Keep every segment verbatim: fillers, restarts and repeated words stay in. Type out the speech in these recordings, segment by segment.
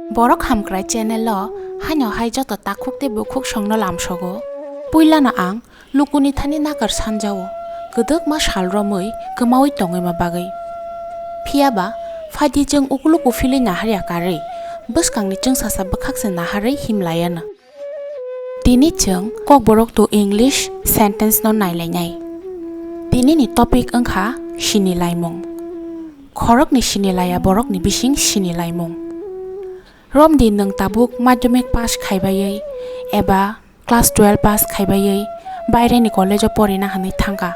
Borok Hamkrai channel o haino hai joto takhuk tei bukhuk songno lamsogo. Puilano ang lukuni thani nakar sanjao, kwdwkma sal romwi kwmaui tongwima bagwi. Phiyaba phaidi chwng ukuluku philwi naharya karwi, bwskangni chwngsasa bwkhakse naharwi himlaiano. Tini chwng Kokborok to English sentence no nailainai. Tinini topic wngkha sinilaimung. Khorokni sinilaiya borokni bising sinilaimung. Romdi nwng tabuk madhyamik pass khaibaiwi eba class twelve pass khaibaiwi baireni college o porina hwnwi thangkha.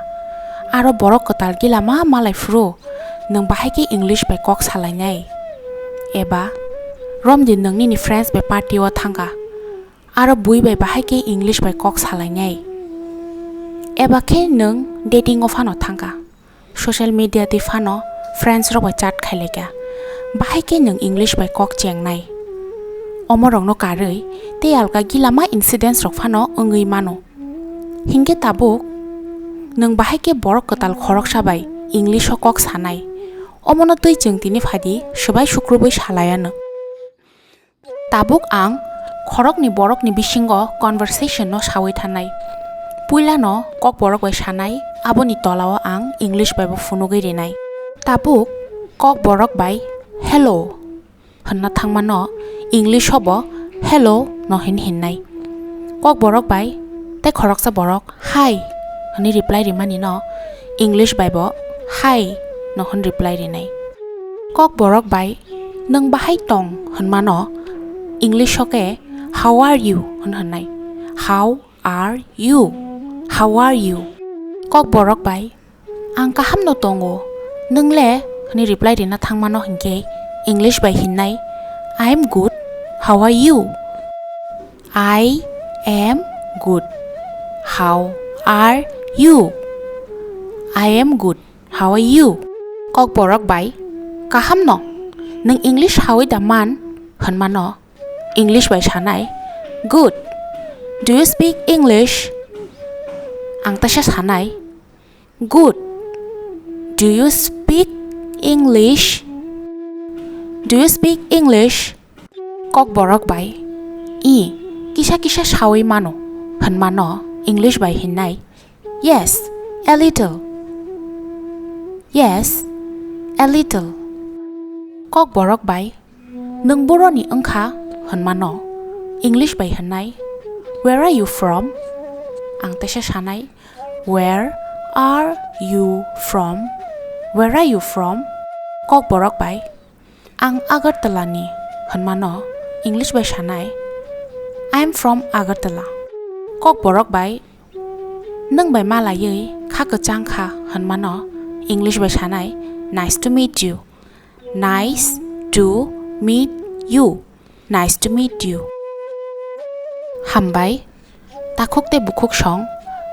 Aro borok kwtal gila ma malai phuru nwng bahai khe English bai kok salainai. Eba romdi nwng nini friends bai party o thangkha. Aro bui bai bahai khe English bai kok salainai. Eba khe nwng dating o phano thangkha. Social media twi phano friends rok bai chat khailaikha. Bahai khe nwng English bai kok chengnai. Omorokno karwi tei alka gila ma incidents rok phano wngwi mano. Hinkhe tabuk nwng bahai khe borok kwtal khoroksa bai English o kok sanai. Omono twi chwng tini phaidi swbai sukrubwi salaiano. Tabuk ang khorokni borokni bisingo conversation no sawi thanai. Puilano Kokborok bai sanai, aboni tolao ang English bai bo phunugwi rinai. Tabuk Kokborok bai hello hwnna thangmano English o bo hello no hin hinnai. Kokborok bai tei khoroksa borok hi hwnwi reply rimani no English bai bo hi no hwn reply rinai. Kokborok bai nwng bahai tong hwnmano English o khe how are you hwn hwnnai. How are you? How are you? Kokborok bai ang kaham no tongo, nwng le hwnwi reply rina thangmano hinkhe English bai hinnai I am good, how are you? I am good. How are you? I am good. How are you? Kokborok bai kaham no. Nwng English hawi da man hwnmano English bai sanai good. Do you speak English? Ang taisa sanai good. Do you speak English? Do you speak English? Kokborok bai i kisa kisa sawi mano hwnmano English bai hinnai yes, a little. Yes, a little. Kokborok bai nwng boroni wngkha hwnmano English bai hinnai where are you from? Ang taisa sanai where are you from? Where are you from? Kokborok bai ang Agartala ni hwnmano English bai sanai I am from Agartala. Kokborok bai nwng bai malaiwi kha kwchang kha hwnmano English bai sanai nice to meet you. Nice to meet you. Nice to meet you. Hambai. Takhuk tei bukhuk song,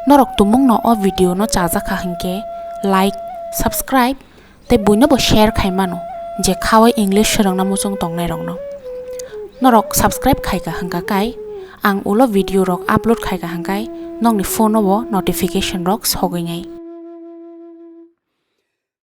norok tumungno o video no chajakha hinkhe like, subscribe tei buino bo share khai mano je khaui English swrwngna muchung tongnai rokno. Norok subscribe khaika hwnkha kai ang ulo video rok upload khaika hwnkhe nokni phone o bo notification rok sogwi nai.